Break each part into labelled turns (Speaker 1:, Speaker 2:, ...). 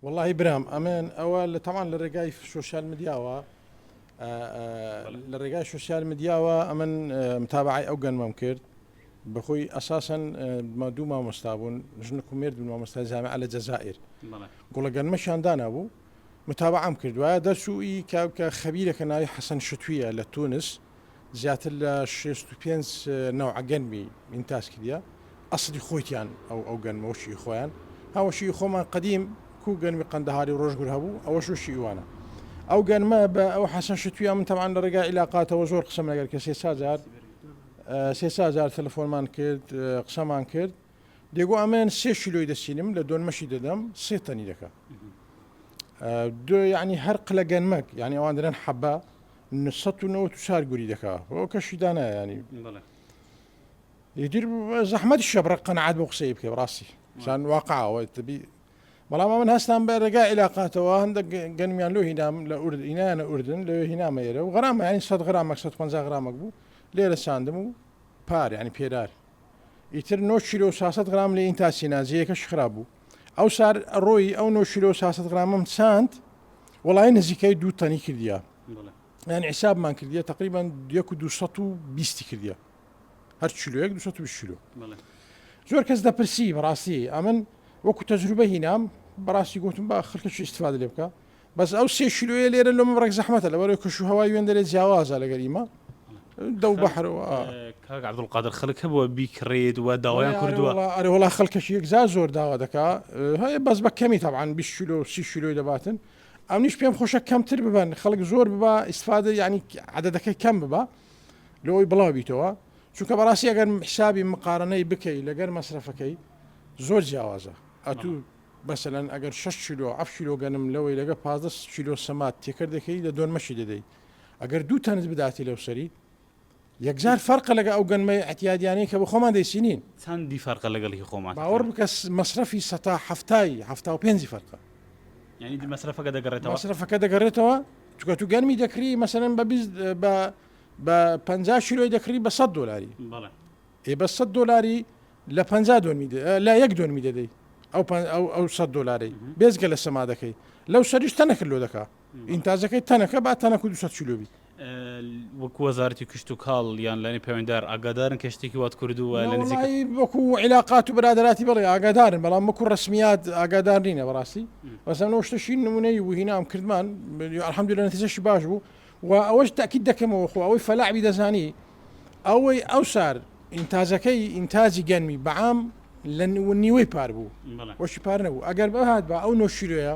Speaker 1: وەڵاهی برام ئەمن ئەوە لە تەمان لە ڕێگای سۆشیال میدیاوە لە ڕێگای سۆشیال میدیاوە ئەمن متابعی ئەو گەنمەم کرد بەخۆی ئەساسەن دوو مامۆستا بوون ژنک و مێرد بوون مامۆستا جامعە لە جەزائیر گوڵە گەنمەشیان دانابوو متابعەم کرد وایە دەرچوو کە کە خەبیرەکە ناوی حەسەن شتویە لە تونس زیاتر لە 65 نەوعە گەنمی ئینتاج کردیە ئەسڵی خۆیتیان ئەو ئەو گەنمە وەشی خۆیان هاوەشی خۆمان قەدیم کو گەنمی قەندەهاری و ڕۆژگور هەبوو ئەوەش وەشی ئیوانە ئەو گەنمە بە ئەو حەسەن شتویە من تەبعەن لە ڕێگای عیلاقاتەوە زۆر قسەم لەگەر کە سێ جار سێ جار تەلەفۆنمان کرد قسەمان کرد دێگۆ ئەمن سێ شیلۆی دەسینم لە دۆنمەشی دەدەم سێ تەنی دەکە دو یعنی هەر قلە گەنمەک یعنی ئەوان دەرەن حەبە 1994 گوری دەکا ئەو کەشی دانا ینی ئیتر زەحمەتیشە بڕە قەناعەت بۆ قسەی بکەی بەڕاستی شان واقعەوە تبی بەڵام من هەستام بە ڕێگای عیلاقاتەوە هەندێک گەنمیان لۆ هینام لە ئورد ئینایانە ئوردن لەوێ هینامە ئێرە و غرامە ینی 100 غرامەک 150 غرامەک بوو لێرە چاندم و پار ینی پێرار ئیتر 9 کیلۆ و 600 غرام لە ئینتاسی نازیەکەش خراپ بوو ئەو سار ڕۆی ئەو 9 کیلۆ و 600 غرامم چاند وڵی نزیکەی دوو تەنی کردیا یعنی حسابمان کردیە تقریبا یەک و 220 کردیە هەر کیلۆیەک 220 کیلۆ زۆر کەس دەپرسی بەڕاستی ئەمن وەکو تەجروبە هینام بەڕاستی گوتم بە خەڵکەکی ئیسفادە لێ بکە بەس ئەو سێ کیلۆیە لێرە لۆ من ڕێک زەحمەتە لەبەرەوەی کەش و هەوای وێن دەرێ جیاوازە لەگەر ئیمە دەو بەحرەوە
Speaker 2: کاک عەبدولقادر خەڵک هەبووە بیکڕێت و داوایان کردووە
Speaker 1: ئەرێ وڵا خەڵکەشی یەکجار زۆر داوا دەکا هەیە بەس بە کەمی تەبعەن 20 کیلۆ 30 کیلۆی دەباتن ئەمنیش پێم خۆشە کەمتر ببەن خەڵک زۆر ببا ئیسفادە یعنی عەدەدەکەی کەم ببا لەوەی بڵاو بیتەوە چونکە بەڕاستی ئەگەر حسابی مقارنەی بکەی لەگەر مەسرەفەکەی زۆر جیاوازە ئەتوو مەسەلەن ئەگەر 6 کیلۆ 7 کیلۆ گەنم لەوەی لەگە 15 کیلۆ سەمات تێکەر دەکەی لە دۆنمەشی دەدەی ئەگەر دوو تەنت بداتی لەو سەری یەکجار فەرقە لەگە ئەو گەنمەی ئەتیادیانەی کە بە خۆمان دەیسینین
Speaker 2: چەندی فەرقە لەگەڵ هی خۆمان
Speaker 1: باوەڕ بکە مەسرەفی سەتا هەفتای هەفتا و پێنجی فەرقە
Speaker 2: یعنی مەسرەفەکە دەگەڕێتەوە
Speaker 1: مەسرەفەکە دەگەڕێتەوە چونکە تو گەنمی دەکری مەسەلەن بە 20 بە بە 50 کیلۆی دەکری بە 100 دۆلاری
Speaker 2: بەڵێ
Speaker 1: ئێ بە 100 دۆلاری لە 50 دۆنمی لە یەک دۆنمی دەدەی ئەو ئەو ئەو 100 دۆلارەی بێزگە لە سەمادەکەی لەو سەریش تەنەکە لۆ دەکا ئینتاجەکەی تەنەکە با تەنەک و 200 کیلۆ بی.
Speaker 2: وەکو وەزارەتی کشتوکاڵ یان لایەنی پەیوەندیدار ئاگادارن کە شتێکی وات کردووە لە نزیک
Speaker 1: وەڵی وەکو عیلاقات و برادەراتی بەڵێ ئاگادارن بەڵام وەکو ڕسمیات ئاگادار نینە بەڕاستی بەسەم ئەو شتەشی نمونەی و هینام کردمان الحمدلله نتیجەشی باش بوو و ئەوەش تاکید دەکەمەوە خۆ ئەوەی فەلاعبی دەزانی ئەوەی ئەو سار ئینتاجەکەی ئینتاجی گەنمی بەعام لە نیوەی پار بوو وەشی پار نەبوو ئەگەر بەهات بە ئەو نۆشیرۆیە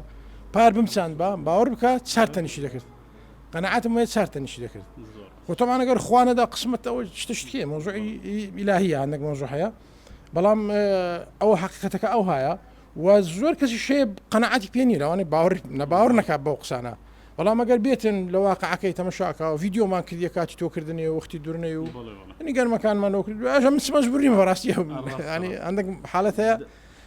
Speaker 1: پار بمچاند بە باوەڕ بکە چار تەنیشی دەکرد قەنەعاتم وایە چار تەنیشی دەکرد خۆ تەمان ئەگەر خوا نەدا قسمەت ئەوە شتە شتێ مەوزوعی ئیلاهیە هەندێک مەوزوع هەیە بەڵام ئەوە حەقیقەتەکە ئەو هایە و زۆر کەسی شێ قەنەعاتی پێ نییە لەوانەیە باوەڕ نەباوەڕ نەکات بەو قسانە بەڵام ئەگەر بێتن لە واقعەکەی تەمەشاکە و ڤیدیۆمان کردیە کاتی تۆکردنی و وەختی دورنەی و ینی گەرمەکانمان لۆ کرد ئەژە من مەجبور نیم بەڕاستی ینی هەندێک حالەت هەیە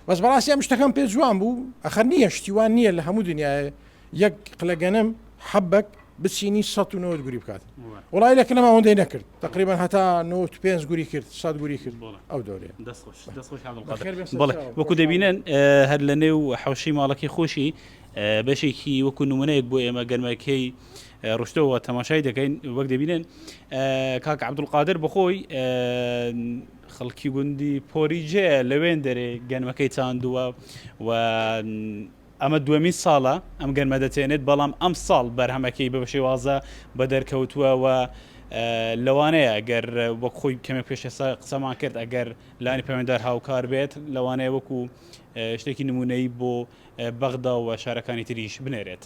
Speaker 1: بەس بەڕاستی ئەم شتەکەم پێ جوان بوو ئەخەر نییە شتی وان نییە لە هەموو دنیاە یەک قلە گەنم حەبەک بچینی 190 گوری بکات وڵی لە کنەما ئەوەندەی نەکرد تقریبا هەتا 95 گوری کرد 100 گوری کرد ئەو دەورەیە
Speaker 2: بەڵێ وەکو دەبینن هەر لە نێو حوشی ماڵەکەی خۆشی بەشێکی وەکو نمونەیەک بۆ ئێمە گەرمەکەی ڕشتەوە تەماشای دەکەین وەک دەبینن کاک عبدولقادر بەخۆی خەڵکی گوندی پۆریجێ لەوێن دەرێ گەنمەکەی چاندووە و ئەمە دووەمین ساڵە ئەم گەنمە دەچێنێت، بەڵام ئەمساڵ بەرهەمەکەی بە شێوازە بەدەرکەوتووە و لەوانەیە ئەگەر وەک خۆی کەمێک پێش ئێستا قسەمان کرد ئەگەر لانی پەیوەندار هاوکار بێت لەوانەیە وەکو شتێکی نمونەیی بۆ بەغدا و شارەکانی تریش بنێرێت.